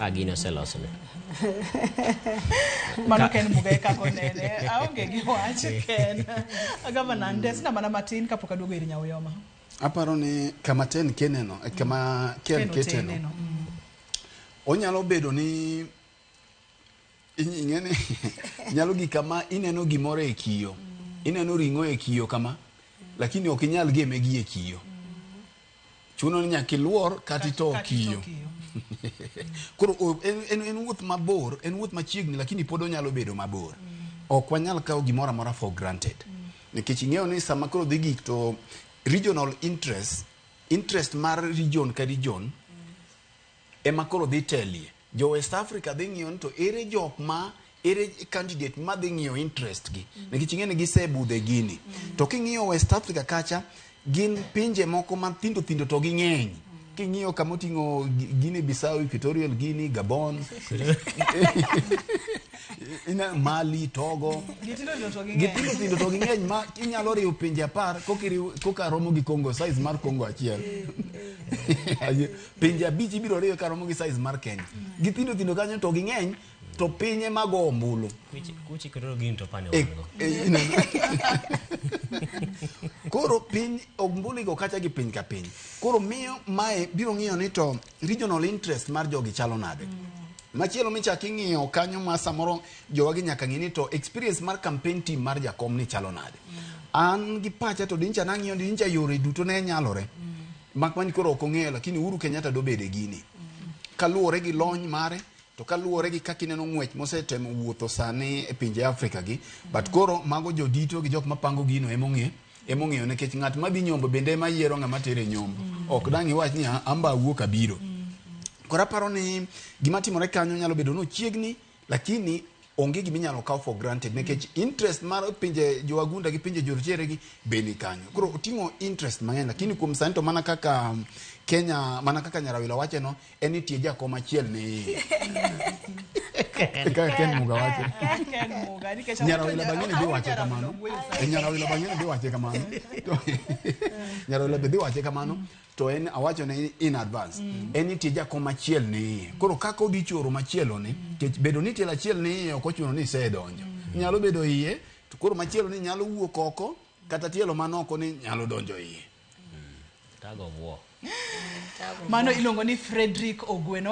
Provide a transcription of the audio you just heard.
Ah, gini oselosne. Mano Ken Muga e kaka onene. Aonge gi wach Ken. Gavana, ndesna mana matin kapok aduogo ir Nyauyoma. Aparo ni kama ten keneno, eh, kama Ken Ken keteno, oteneno. Onyalo bedo ni ing'eni nyalo gi kama ineno gimoro e kiyo. Ineno ring'o e kiyo kama, lakini ok inyal geme gi e kiyo. Chuno ni nyaka iluor kata ito Kata kiyo. ito kiyo. Koro en wuoth mabor, en wuoth machiegni lakini pod onyalo bedo mabor. Ok wanyal kawo gimoro amora for granted. Nikech ing'eyo ni sama koro dhi gik to regional interest, interest mar region ka region ema koro dhi telie. Jo West Africa dhi ng'iyo ni to ere jok ma ere candidate ma dhi ng'iyo interest gi. Nikech ing'e ni gisebudhe gini. To king'iyo West Africa kacha gin pinje moko mathindo thindo to ging'eny. King'iyo kama oting'o Guinea Bissau, Equatorial Guinea, Gabon, Mali, Togo. Gitindo tindo to ging'eny. Gitindo tindo to ging'eny ma inyalo riwo pinje 10 koka romo gi Congo, size mar Congo achiel. Pinje 5 ibiro riwo ka romo gi size mar Kenya. Gitindo tindo kanyo to ging'eny to pinye mago ombulu. Kuchi koro gin to pane wan go. Ineno. Koro piny ombulu igo kacha gi piny ka piny. Koro miyo mae biro ng'iyo ni to regional interest mar jogi chalo nade. Machielo michak ing'iyo kanyo ma samoro jowagi nyaka ng'i ni to experience mar campaign team mar jakom ni chalo nade. An gi pacha to dincha nang'iyo dincha yore duto ne nyalore. Mak mana ni koro ok ong'eyo lakini Uhuru Kenyatta dobede gini. Kaluwore gi lony mare to kaluwore gi kaka ineno ng'wech mosetemo wuotho sani e pinje Afrika gi, but koro mago jodito gi jok mapango gino emong'e emong'eyo nikech ng'at madhi nyombo bende ema yiero ng'ama tere nyombo. Ok dang' iwach ni amba awuok abiro. Koro aparo ni gima timore kanyo nyalo bedo ni ochiegni lakini onge gima inyalo kaw for granted nikech interest mar pinje jowagunda gi pinje jorochere gi be ni kanyo. Koro oting'o interest mang'eny lakini kuom sani to mana kaka Kenya, mana kaka Nyarawila wache no, en ni tie jakom achiel ni kaka Ken Muga wache. Ken Muga, nikech Nyarawila bang'e dhi wache Nyarawila kamano. wuoyo sana. Nyarawila bang'e dhi wache kamano. Nyarawila be dhi wache kamano. To en awacho ne in advance. En nitie jakom achiel ni iye. Koro kaka odhi choro machielo ni, nikech bedo ni tielo achiel ni iye ok ochuno ni isedonjo. Nyalo bedo iye, to koro machielo ni nyalo wuok oko, kata tielo man oko ni nyalo donjo iye. Tug of war. Mano iluongo ni Frederick Ogweno.